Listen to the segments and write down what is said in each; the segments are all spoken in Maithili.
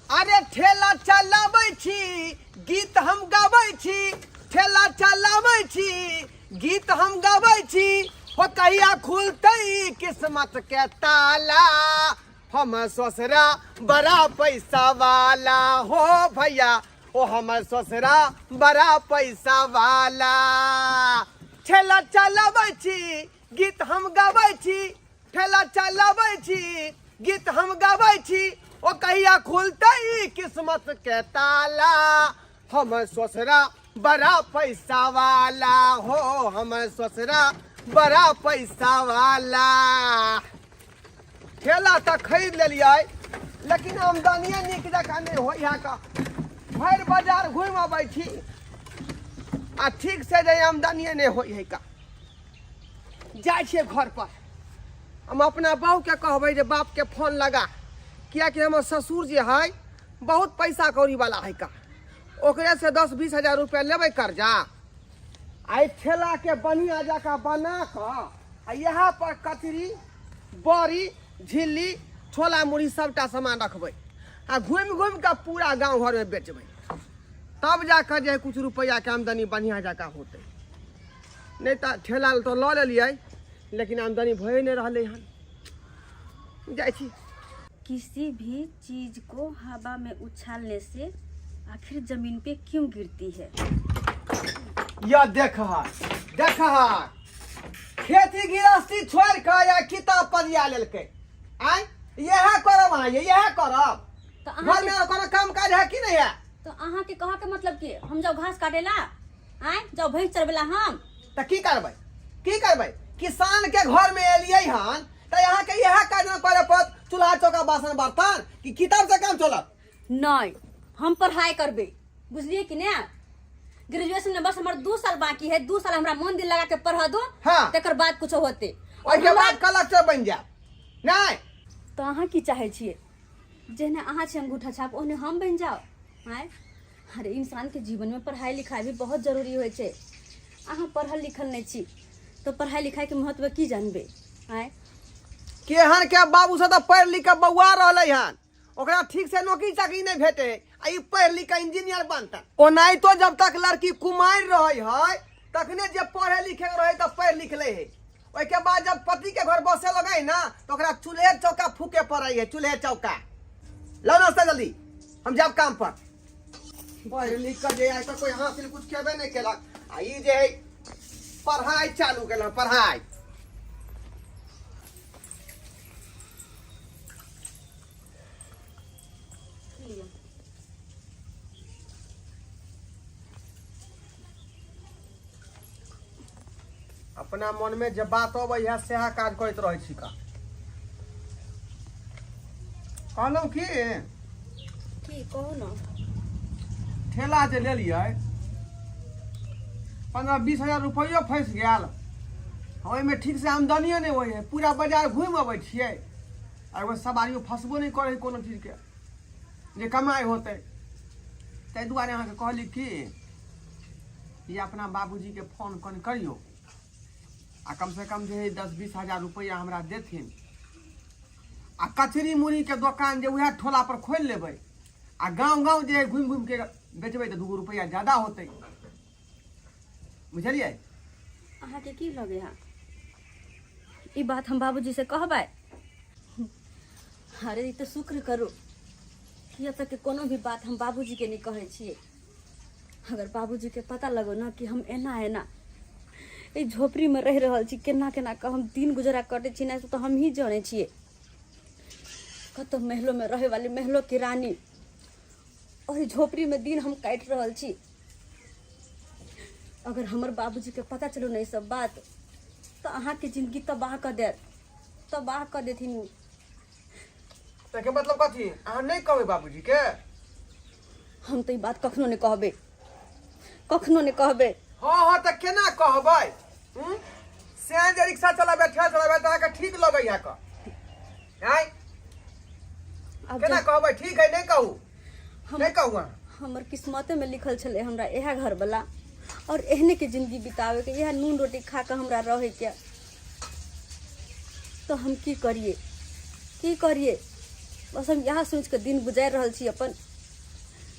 अरे ठेला चलाबै छी, गीत हम गाबै छी। ठेला चलाबै छी, गीत हम गाबै छी। हो कहिया खुलतै किस्मत के ताला? हम ससुरा बड़ा पैसा वाला। हो भैया, ओ हमर ससुरा बड़ा पैसा वाला। ठेला चलाबै छी, गीत हम गाबै छी। ठेला चलाबै छी, गीत हम गाबै छी। ओ कहिया खुलतै किस्मत के ताला? हम ससुरा बड़ा पैसा वाला। हो हम ससुरा बड़ा पैसा वाला। ठेला तऽ खरीद लेलियै, लेकिन आमदनिए नीक जकाँ नहि होइ है का। भरि बाजार घुमि अबै छी आ ठीक से जे आमदनिए नहि होइ है का। जाइ छियै घर पर, हम अपना बाबूके कहबै जे बापके फोन लगा, किएकि हमर ससुर जे है बहुत पैसा कौड़ी वाला है का। ओकरे से 10-20 हजार रुपया लेबै कर्जा। आ ठेलाके बढ़िआँ जकाँ बना कऽ आ यहाँ पर कचरी, बड़ी, झिल्ली, छोला, मुढ़ी सबटा सामान रखबै आ घुमि घुमि कऽ पूरा गाँव घरमे बेचबै। तब जाकऽ जे है कुछ रुपैआके आमदनी बढ़िआँ जकाँ होतै। नहि तऽ ठेला तऽ लऽ लेलियै, लेकिन आमदनी भए नहि रहलै हन। जाइ छी। किसी भी चीज को हवा में उछालने से आखिर जमीन पे क्यों गिरती है? या देख देख, खेती गृहस्थी छोड़ कऽ या किताब पढ़िया लेलकै। आय, इएह करब अहाँ? इएह करब? तो घर अहाँ में कोनो काम काज है कि नहीं है? तो अहाँ के कह के मतलब कि हम जाओ घास काटेला, आय जाओ भैंस चरबेला हम? तऽ की करबै, की करबै? किसान के घर में एलियै हन तऽ यहाँ के इएह काज न करे पड़त, चूल्हा चौका, बासन बर्तन, कि किताब से काम चलत? नहीं, हम पढ़ाई करबे, बुझलिए कि ने? ग्रेजुएशन में बस हमर 2 साल बाकी है। 2 साल हमरा मन दिल लगा के पढ़ा दो। तकर बाद कुछ होते। ओहिके बाद कलेक्टर बनि जायब नहि? तो अहाँ की चाहे छियै? जेहने अहाँ छी अंगूठा छाप, ओहने हम बनि जाओ? आँय, अरे इंसानके जीवनमे पढ़ाइ लिखाइ भी बहुत जरूरी होइ छै। अहाँ पढ़ल लिखल नहि छी तऽ पढ़ाइ लिखाइके महत्व की जानबै? आँय? केहन के बाबू सब तऽ पढ़ि लिख के बौआ रहलै हन, ओकरा ठीक से नौकरी चाकरी नहि भेटे, आ ई पढ़ि लिख के इंजीनियर बनता। ओनाहितो जब तक लड़की कुमारि रहै है तखने जे पढ़े लिखे के रहै तऽ पढ़ि लिख लै है। ओहिके बाद जब पति के घर बसे लगै ना तऽ ओकरा चूल्हे चौका फूके पड़ै है, चूल्हे चौका। लाओ नाश्ता जल्दी, हम जाब काम पर। पढ़ लिख के जे आइ तक कोई हासिल कुछ केबे नहि केलक, आ ई जे है पढ़ाइ चालू केलक पढ़ाइ। अपना मन में जे बात अबै है सएह काज करैत रहै छी का। कहलहुँ की? की, कहू ने। ठेला जे लेलियै, 15-20 हजार रुपैयो फँसि गेल। ओहिमे ठीक से आमदनियो नहि होइ है। पूरा बाजार घुमि अबै छियै आ एगो सवारियो फँसबो नहि करै है कोनो चीजके जे कमाइ होतै। ताहि दुआरे अहाँके कहली कि ई अपना बाबूजीके फोन कनि करियौ आ कमसँ कम जे है 10-20 हजार रुपैआ हमरा देथिन आ कचरी मुरहीके दोकान जे उएह ठोला पर खोलि लेबै आ गाँव गाँव जे है घुमि घुमिके बेचबै तऽ 2 गो रुपैआ ज्यादा होतै, बुझलियै? अहाँके की लगे है, ई बात हम बाबूजी से कहबै? अरे ई तऽ शुक्र करू कि अब तक के कोनो भी बात हम बाबूजी के नहि कहै छियै। अगर बाबूजी के पता लगो ना कि हम एना एना एहि झोपड़ीमे रहि रहल छी, केना केना कऽ हम दिन गुजरा कटै छी ने, तऽ हमही जानै छियै। कतौ महलोमे रहै वाली, महलोके रानी, ओहि झोपड़ीमे दिन हम काटि रहल छी। अगर हमर बाबूजीके पता चलू ने ई सब बात, तऽ अहाँके जिंदगी तबाह कऽ देत, तबाह कऽ देथिन ओ। ताहिके मतलब कथी, अहाँ नहि कहबै बाबूजीके? हम तऽ ई बात कखनो नहि कहबै, कखनो नहि कहबै। हँ, तऽ केना कहबै? हूँ? से जे रिक्शा चलाबै, ठेला चलाबै तऽ अहाँके ठीक लगै है कऽ? आँय? आब केना कहबै? ठीक है, नहि कहू। हम नहि कहू अहाँ। हमर किस्मतेमे लिखल छलै हमरा इएह घरवला और एहने के जिंदगी बिताबेके, इएह नून रोटी खा कऽ हमरा रहैके, तऽ हम की करिए, की करिए? बस हम इएह सोचि कऽ दिन गुजारि रहल छी अपन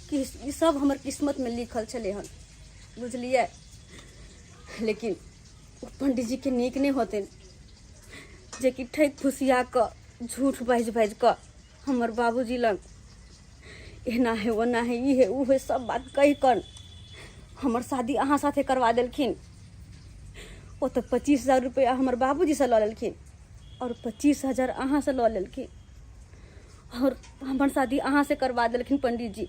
कि ई सब हमर किस्मतमे लिखल छलै हन, बुझलियै? लेकिन ओ पंडीजीके नीक नहि होतनि जेकि ठकि फुसिया कऽ झूठ बाजि बाजि कऽ हमर बाबूजी लग एना है ओना है ई है ओ है सब बात कहि कऽ हमर शादी अहाँ साथे करवा देलखिन। ओ तऽ 25,000 रुपैआ हमर बाबूजीसँ लऽ लेलखिन आओर 25,000 अहाँसँ लऽ लेलखिन आओर हमर शादी अहाँसँ करवा देलखिन पंडीजी।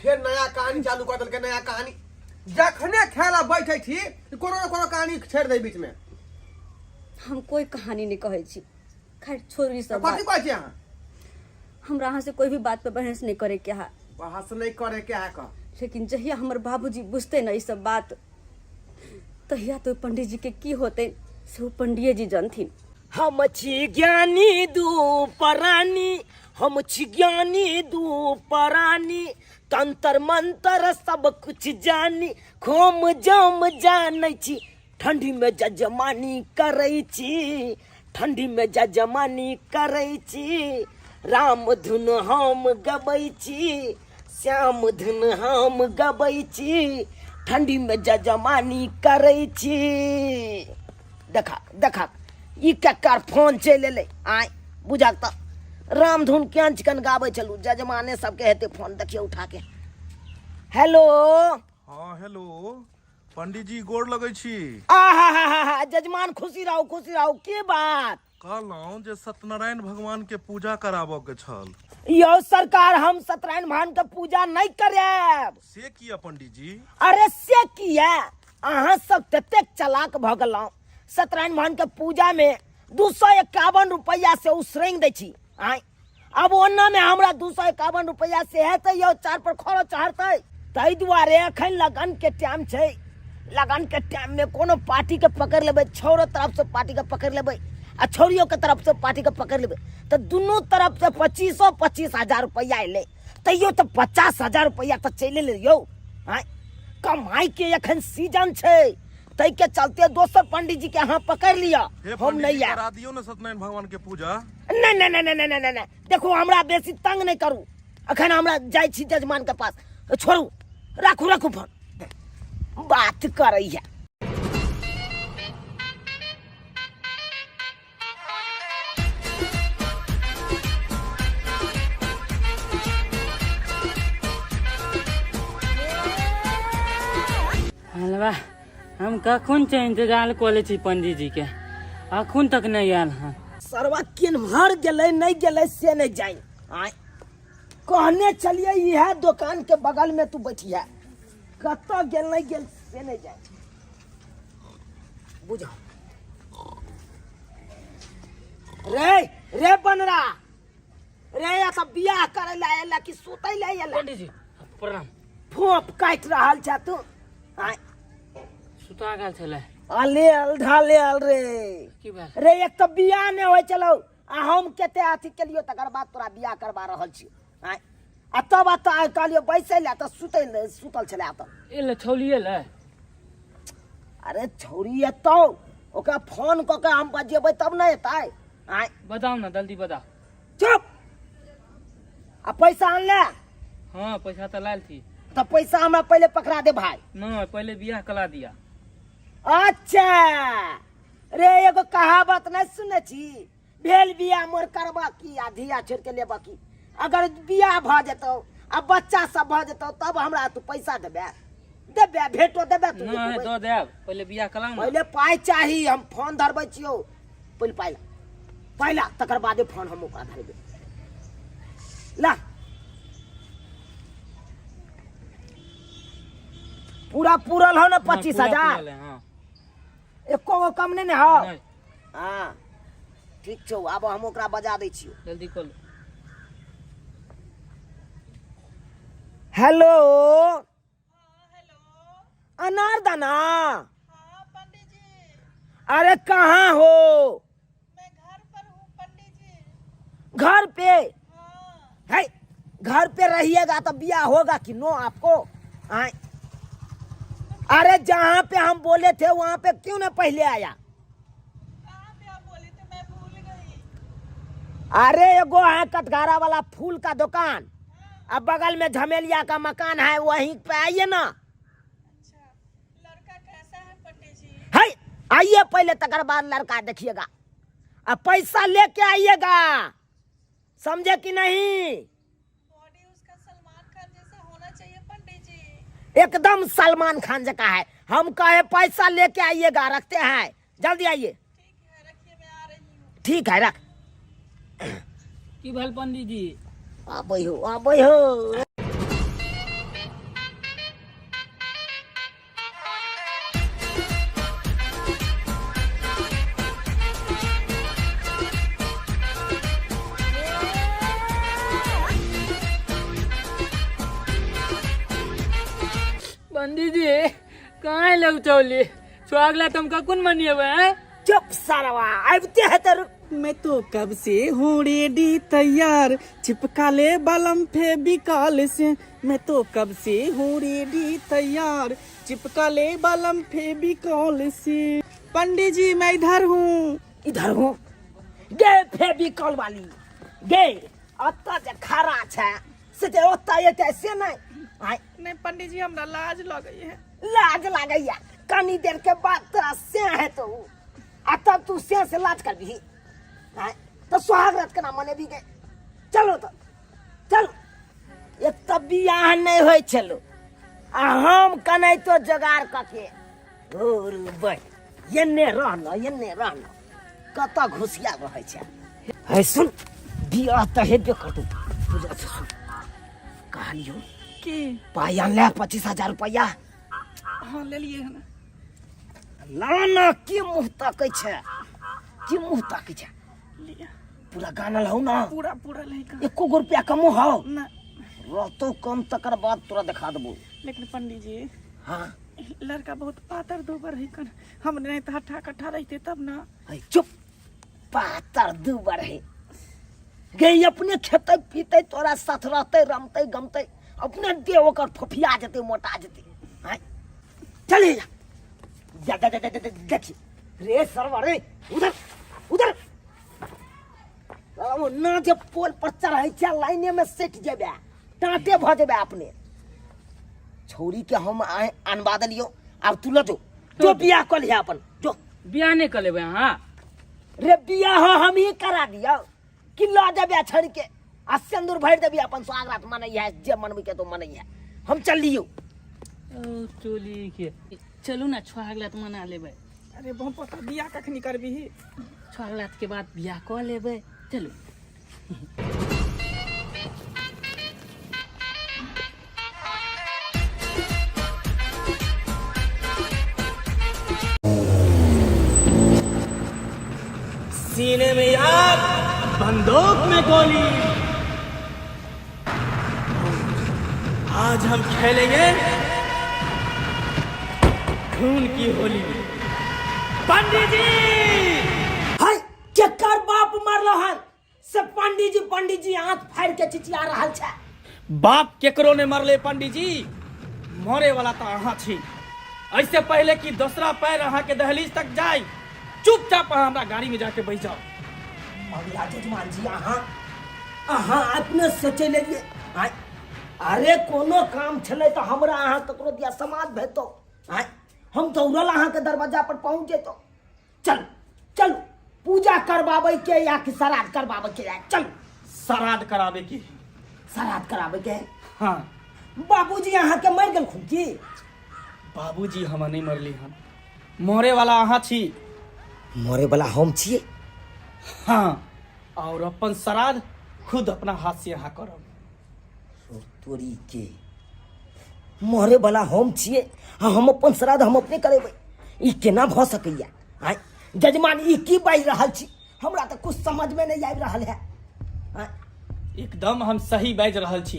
फेर नया कहानी चालू कर देलकै, नया कहानी। जखने खेला बैठे छी कोनो ने कोनो कहानी छेड़ दै बीच में। हम कोई कहानी नहीं कहै छी, खैर छोड़ू ई सब कथी बात। कहै छी अहाँ? हमरा अहाँ से कोई भी बात पे बहस नहीं करे के है। बहस नहीं करे के है का? लेकिन जहिया हमर बाबूजी बुझते न ई सब बात तहिया तो पंडित जी के की होते से वो पंडिये जी जानथिन। हम छी ज्ञानी दू परानी, हम छी ज्ञानी दू परानी, तंत्र मंत्र सब कुछ जानी, खोम जम जानै छी, ठंडी में जजमानी करै छी, ठंडी में जजमानी करै छी, राम धुन हम गबै छी, श्याम धुन हम गबै छी, ठंडी में जजमानी करै छी। देखा देखा ई ककर फोन चलि एलै? आय बुझक तऽ रामधुन केहन चिकन गाबै छलू, जजमाने सबके हेतै फोन। देखियौ उठा के। हेलो। हाँ हेलो पंडीजी, गोर लगै छी। आहा जजमान, खुशी रहू खुशी रहू। की बात? कहलहुँ जे सत्यनारायण भगवान के पूजा कराबऽ के छल। यौ सरकार, हम सत्यनारायण भगवान के पूजा नहीं करायब। से किया पंडीजी? अरे से किया, अहाँ सब ततेक चालाक भऽ गेलहुँ। सत्यनारायण भगवान के पूजा में 251 रुपैआ से उसरंग दै छी। आँय अब ओना में हमरा 251 रुपैआ से हेतै यौ, चार पर खरो चढ़तै। ताहि दुआरे एखन लगन के टाइम छै, लगन के टाइम में कोनो पार्टी के पकड़ लेबै, छौरो तरफ से पार्टी के पकड़ लेबै आ छौरियो के तरफ से पार्टी के पकड़ लेबै तऽ दुनू तरफ से पच्चीसो 25,000 रुपैआ एलै, तैयो तऽ 50,000 रुपैआ तऽ चलि एलै यौ। आँय कमाई के एखन सीजन छै, ताहि के चलते दोसर पंडीजी के अहाँ पकड़ लिअ, हे हम पंडीजी, नहि आयब। करा दियौ ने सत्यनारायण भगवान के पूजा। नहीं नहीं नहीं नहीं नहीं नहीं नहीं, देखो हमरा बेसी तंग नहीं करू, अखन हमरा जाइ छी जजमान के पास। छोड़ू, राखू राखू फोन, बात करैया। हलवा हम कखन से इंतजार कऽ लै छी पंडीजी के, अखन तक नहि आयल हन। सरवा केम्हर गेलै नहि गेलै से नहि जानि। आँय कहने चलिए इएह दोकान के बगल में तू बैठिया, कतऽ गेल नहि गेल से नहि जानि। बुझा रे रे बनरा रे, या सब बियाह करे ला आयल कि सुतै ला आयल? पंडीजी प्रणाम। फोप काटि रहल छ तू? आँय सुता गेल छलै। अलेल ढालेल रे। की भेल रे? एक तऽ बियाह नहि होइ छलौ आ हम कते अथी केलियो तकर बाद तोरा बियाह करवा रहल छियौ। आँय आ तब तऽ कहलियो बैसै लए तऽ सुतै लए सुतल छलै तऽ एलै छौलिए लै। अरे छौरी एतौ, ओकरा फोन कऽ के हम बजेबै तब ने एतै। आँय बताउ ने, जल्दी बताउ। चुप। आ पैसा आनले? हाँ पैसा तऽ लायल थी। तऽ पैसा हमरा पहिले पकड़ा दे भाई। नहीं पहले बियाह करा दिया। अच्छा रे, एगो कहावत नहीं सुने छी, भेल बियाह मोर करबा की आ धिया छोड़ के लेबा की। अगर बियाह भऽ जेतौ आ बच्चा सब भऽ जेतौ तब हमरा तू पैसा देबे देबे, भेटो देबे तू? नहीं दऽ देब, पहले बियाह करा ने। पहिले पाइ चाही। हम फोन धरबै छियौ, पहिले पाइ ला, पाइ ला, तकर बादे फोन हम ओकरा धरबै। ला पूरा पूरल हो ने? हाँ, पच्चीस पूरा हजार पूरा ले, हाँ। एको गो कम नहि ने हौ? नहीं। हाँ ठीक छौ, आब हम ओकरा बजा दै छियौ। जल्दी कॉल। हेलो अनारदाना। अरे कहाँ हो? मैं घर पर हूँ पंडित जी। घर पे? हाँ। है घर पे रहिएगा तो बियाह होगा कि नो आपको? आए अरे जहाँ पे हम बोले थे वहाँ पे क्यों ना पहले आया? कहाँ पे आप बोले थे, मैं भूल गई। अरे एगो है कटघारा वाला फूल का दुकान, अब बगल में झमेलिया का मकान है, वहीं पे आइए ना। अच्छा, लड़का कैसा है पंडित जी? है, आइए पहले, तकर बाद लड़का देखिएगा। अब पैसा लेके आइएगा, समझे कि नहीं? बॉडी उसका सलमान खान जैसा होना चाहिए पंडित जी। एकदम सलमान खान जका है। हम कहे पैसा लेके आइएगा, रखते हैं, जल्दी आइए। ठीक है, रखिए, मैं आ रही हूँ। ठीक है, रख। की भेल पंडित जी? आबै हो, आबै हो। पंडित जी कहाँ लग चौली सुहागला तुम कखन मनिएबै हैं? चुप सारवा, आबिते है तर। मैं तो कब से हूँ रेडी तैयार, चिपका ले बलम फेविकॉल से। मैं तो कब से हूँ रेडी तैयार, चिपका ले बलम फेविकॉल से। पंडित जी मैं इधर हूँ। इधर हूँ गे फेविकॉल वाली गे, अतऽ जे खड़ा छै से जे ओतऽ एतै से नहि। आँय? नहीं पंडित जी, हमरा लाज लगै है। लाज लागैया? कनी देर के बाद तोरा से हेतौ आ तब तू से से लाज करबिही? आँय, तऽ सुहाग रात केना मनेबी गे? चलो तऽ चल। एक तऽ बियाह नहि होइ छलो आ हम कनाइतो जोगाड़ कऽ के घुरबै। एन्ने रहन, एन्ने रहन, कतऽ घुसिया रहै छै। है सुन, बियाह तऽ हेबे करतौ। पूजा से सुन, कहलियौ की? पाइ अनले 25,000 रुपैआ? हाँ, लेलिए हन। ना ना, की मुँह तकै छै, की मुँह तकै छै? लिअ। पूरा गानल हौ ना? पूरा पूरा लैका। एको गो रुपया कमो हौ? ना। रहतौ कम, तकर बाद तोरा देखा देबौ। लेकिन पंडित जी। हाँ। लड़का बहुत पातर दुबर है कन, हम नहीं तो हट्ठा कट्ठा रहते तब ना। है चुप, पातर दुबर है गे, अपने खेतै पीतै, तोरा साथ रहतै, रमतै गमतै, अपने देह ओकर फोफिया जेतै, मोटा जेतै। आँय, चले जा जा जा जा जा, जा, देखी रे सरवा रे, उधर उधर। ओ ना जे पोल पर चढ़ै छै, लाइने में सटि जेबै, टाँटे भऽ जेबै अपने। छौड़ी के हम अनबा देलियौ, आब तू लऽ जो, जो बियाह कऽ लिहे अपन, जो। बियाह नहि कऽ लेबै अहाँ? रे बियाह हम ही करा दियौ कि लऽ जेबै छड़ के आ सिन्दूर भरि देबी, अपन सुहाग रात मनैहे, जे मनबै के तो मनैहे। हम चल लियौ। ओ चोली के, चलू ने सुहाग रात मना लेबै। अरे बहुत पता, बियाह कखनी करबी? सुहाग रात के बाद बियाह कऽ लेबै, चलू। सीने में आग, बंदूक में गोली, आज हम खेलेंगे खून की होली। पंडित जी! हाय, केकर बाप मरलो हन से पंडीजी पंडीजी आंख फाड़ के चिचिया रहल छै? बाप केकरो ने मरले पंडीजी, मरे वाला तो अहाँ छी। ऐसे पहले कि दूसरा पैर अहाँ के दहलीज तक जाए, चुपचाप अहाँ हमरा गाड़ी में जाके बैठ जाओ। अगला जजमान जी, अहाँ अहाँ अपने से चलि एलियै? आँय, अरे कोनो काम छलै तऽ हमरा अहाँ ककरो दिया समाज भेटतो। आँय, हम दौड़ल अहाँके दरवाजा पर पहुँच जैतहुँ। चल चल, पूजा करबाबै के या कि श्राद्ध करबाबै के? या चल। श्राद्ध कराबे की। श्राद्ध कराबै के? हाँ। बाबूजी अहाँके मरि गेलखुन की? बाबूजी हमर नहीं मरली हन, मरे वाला अहाँ छी। मरे वाला हम छियै? हाँ, और अपन श्राद्ध खुद अपना हाथ से अहाँ करब। तोरी के, मरे वाला हम छियै आ हम अपन श्राद्ध हम अपने करेबै, ई केना भऽ सकैया? आँय जजमान, ई की बाजि रहल छी? हमरा तऽ कुछ समझमे नहि आबि रहल है। आँय? एकदम हम सही बाजि रहल छी।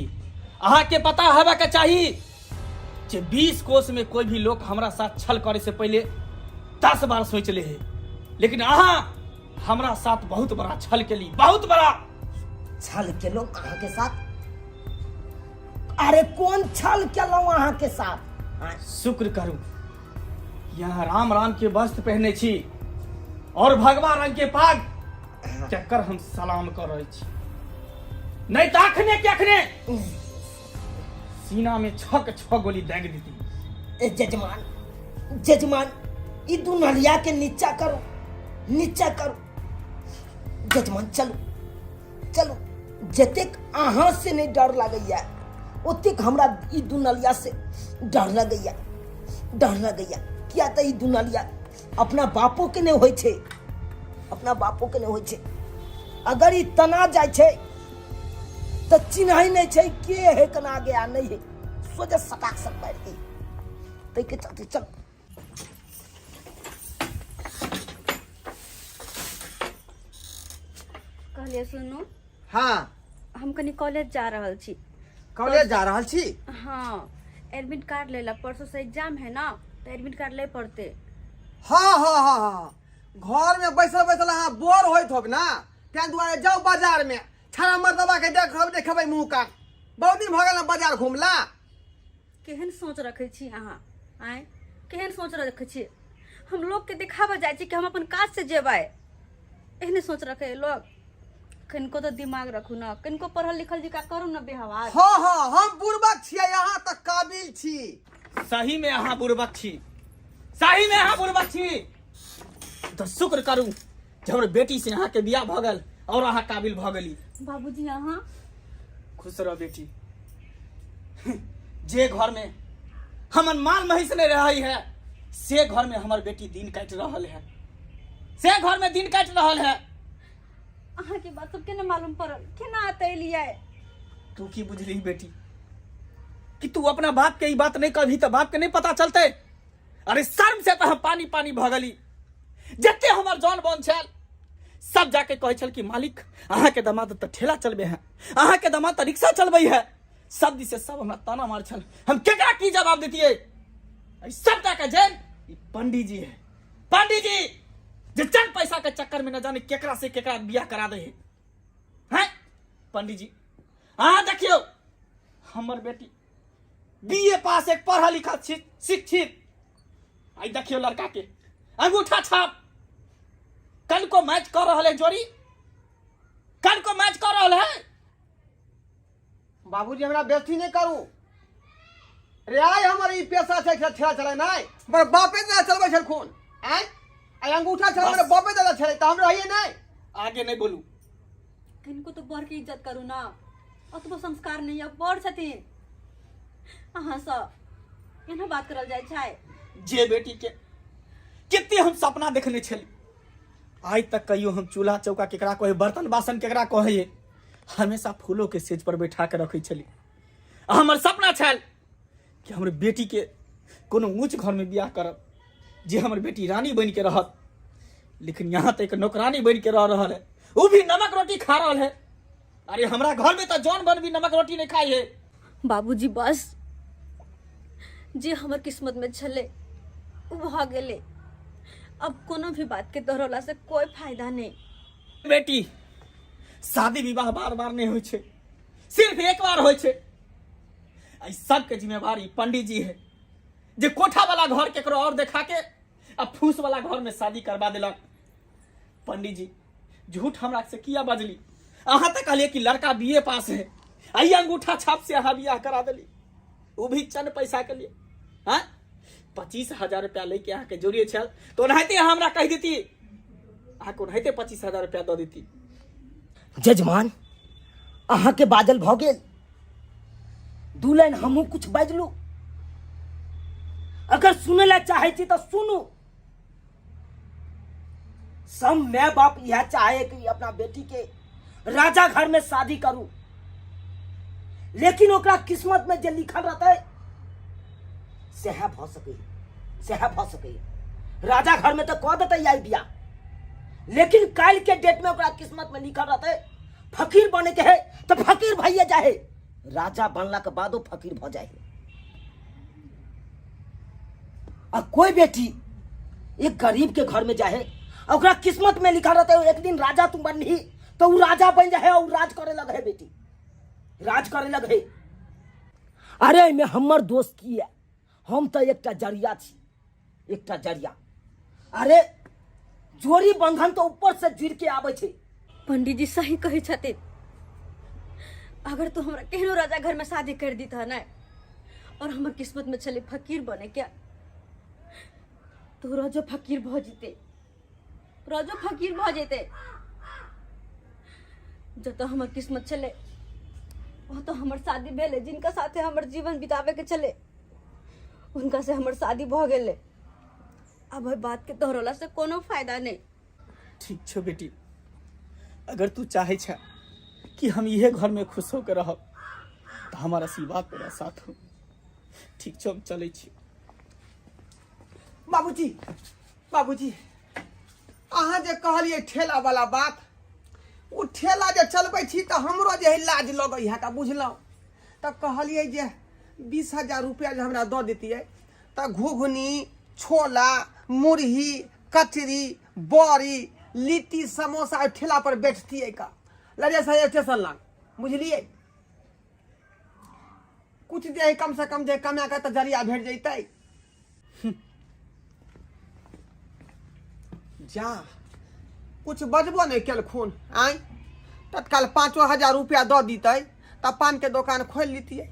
अहाँके पता हेबाक चाही जे 20 कोस में कोई भी लोग हमरा साथ छल करे से पहले 10 बार सोच ले है, लेकिन अहाँ हमरा साथ बहुत बड़ा छल केली, बहुत बड़ा छल केलहुँ अहाँके साथ? अरे कोन छल केलहुँ अहाँके साथ? आँय? शुक्र करू यहाँ राम राम के वस्त्र पहने छी और भगवा रंग के पाग। तकर हम सलाम करै छी, नहीं तऽ अखने के अखने सीना में छह के छह गोली दागि देती। ए जजमान, जजमान, ई दू नलिया के नीचा करू, नीचा करू जजमान। चलू चलू। जतेक अहाँ से नहीं डर लगैया ओतेक हमरा ई दू नलिया से डर लगैया, डर लगैया। किया तऽ ई दू नलिया अपना बापो के नहीं होइ छै, अपना बापो के नहीं होइ छै। अगर ई तना जाइ छै तऽ चिन्है नहि छै के है, केना गया नहीं है, सोझे सटाक से मारि दै। ताहिके चलते चल। कहलियै सुनू। हाँ। हम कनी कॉलेज जा रहल छी। कॉलेज जा रहल छी? हाँ, एडमिट कार्ड ले ला, परसों से एग्जाम है ना, तो एडमिट कार्ड ले पड़ते। हाँ हाँ हाँ हाँ, घर में बैसल बैसल अहाँ बोर होइत होब ना, ताहि दुआरे जाउ बाजार में, छाड़ा मर्दबा के देखब, देखेबै मुँह कान। बहुत दिन भऽ गेल ने बाजार घुमला। केहन सोच रखै छी अहाँ आँय, केहन सोच रखै छी? हम लोकके देखाबऽ जाइ छी कि हम अपन काज से जेबै? एहने सोच रखे लोग? कनिको तऽ दिमाग रखू ने, कनिको पढ़ल लिखल जकाँ करू ने व्यवहार। हाँ हाँ, हम बुड़बक छियै, अहाँ तऽ काबिल छी। सही में अहाँ बुड़बक छी, सही में अहाँ बुड़बक छी। तऽ शुक्र करू जे हमर बेटी से अहाँके बियाह भऽ गेल और अहाँ काबिल भऽ गेली। बाबूजी अहाँ खुश रह बेटी। जे घर में हमर माल महिष नहीं रही है से घर में हमर बेटी दिन काटि रहल है, से घर में दिन काटि रहल है। अहाँ के बात सब केना मालूम पड़ल, केना एतऽ एलियै? तू की बुझली बेटी कि तू अपना बाप के ई बात नहीं कहबी तऽ बाप के नहीं पता चलते? अरे शर्म से तऽ हम पानी पानी भऽ गेली। जते हमर जौन बन छल सब जाके कहै छल कि मालिक अहाँके दमाद तऽ ठेला चलबे है, अहाँके दमाद तऽ रिक्शा चलबै है। सब दिस से सब हमरा ताना मार छल। हम केकरा की जवाब देतियै? एहि सबटा के जैन ई पंडीजी है, पंडीजी जे चंद पैसा के चक्कर में न जाने केकरा से केकरा बियाह करा दे है। हैं पंडीजी अहाँ देखियौ हमर बेटी बीए पास एक पढ़ल लिखल शिक्षित, आई देखियो लड़का के अंगूठा छाप कनको मैच कर रहल है, जोड़ी कनको मैच कर रहल है। बाबूजी हमरा बेइज्जती नहीं करू रे, आइ हमर ई पेशा छै ठेला चलेनाइ, हमर बापे दादा चलबै छलखुन। आइ आइ अंगूठा छल हमर बापे दादा छलै तऽ हम रहियै नहि। आगे नहीं बोलू। किनको तो बड़ के इज्जत करू ना, ओतबो संस्कार नहीं है, बड़ छथिन अहाँ सब, एना बात करल जाइ छै? जे बेटी के कते हम सपना देखने छली, आइ तक कहियो हम चूल्हा चौका केकरा कहै, बर्तन बासन केकरा कहै, हमेशा फूलो के सेज पर बैठा के रखै छली। आ हमर सपना छल कि हमर बेटी के कोनो ऊंच घर में बियाह करब, जे हमर बेटी रानी बन के रहत। लेकिन यहाँ तक नौकरानी बन के रह रहल है, वो भी नमक रोटी खा रहल है। अरे हमरा घर में तो जौन बन भी नमक रोटी नहीं खाई है। बाबूजी बस जे हमर किस्मत में छले उ भऽ गेलै, अब कोनो भी बात के दोहरौला से कोई फायदा नहीं। बेटी शादी विवाह बार बार नहीं होइ छै, सिर्फ एक बार होइ छै। एहि सबके जिम्मेवारी पंडित जी है जे कोठा वाला घर केकरो और देखा के आ फूस वाला घर में शादी करवा देलक। पंडित जी झूठ हमरा से किया बजली? अहाँ तऽ कहलियै कि लड़का बी ए पास है, आई अंगूठा छाप से अहाँ बियाह करा देली, वो भी चंद पैसा के लिए। हाँ 25,000 रुपया लेके अहाँके जोड़िए छल तो ओनाहिते अहाँ हमरा कहि देती, अहाँके ओनाहिते 25,000 रुपया दऽ देती। जजमान अहाँके बाजल भऽ गेल, दू लाइन हमहूँ कुछ बाजलू। अगर सुनै ला चाहै छी तऽ सुनू। सब my बाप यह चाहे कि अपना बेटी के राजा घर में शादी करू, लेकिन ओकरा किस्मत में जे लिखल रहते सएह भऽ सकै, सएह भऽ सकै। राजा घर में तो कह देते आई बियाह, लेकिन काल्हि के डेट में ओकरा किस्मत में लिखल रहते फकीर बने के है तो फकीर भइए जाए, राजा बनला के बादो फकीर भ जाए। आ कोई बेटी एक गरीब के घर में जाए, ओकरा किस्मत में लिखा रहता है एक दिन राजा तुम बनही, तो उ राजा बन जाए और राज करे लगे है, बेटी राज करे लगे है। अरे एहिमे हमर दोस्त की है, हम तो एकटा जरिया छी, एकटा जरिया। अरे जोड़ी बंधन तो ऊपर से जुड़ के आबै छै। पंडित जी सही कहै छथिन। अगर तू हमरा केहनो राजा घर में शादी कर दी था ना, और हमर किस्मत में छले फकीर बने क्या, तो रोजो फकीर भ जीते, रोजो फकीर भ जेते। जतऽ हमर किस्मत छले ओतऽ हमर शादी भेलै, जिनका साथे हमर जीवन बितावे के छले उनका से हमर शादी भ गेलै। अब एहि बात के दोहरौला से कोनो फायदा नहीं। ठीक छौ बेटी, अगर तू चाहे छ कि हम इहे घर में खुश होकर रहब तो हमार आशीर्वाद तोरा साथ हो। ठीक छौ, हम चलै छी। बाबूजी, बाबूजी, अहाँ जे कहलियै ठेला वाला बात, ओ ठेला जे चलबै छी तऽ हमरो जे है लाज लगै है का, बुझलहुँ? तऽ कहलियै जे 20,000 रुपया जे हमरा दऽ दैतियै तऽ घुघनी, छोला, मुरही, कचरी, बड़ी, लिट्टी, समोसा ओहि ठेला पर बेचतियै का लड़िया स्टेशन लग, बुझलियै? कुछ जे है कम से कम जे कमा के तऽ जरिया भेट जैतै। जा कुछ बजबो नहि केलखुन। आँय, तत्काल 5,000 रुपया दऽ दितै तऽ पानके दोकान खोलि लितियै।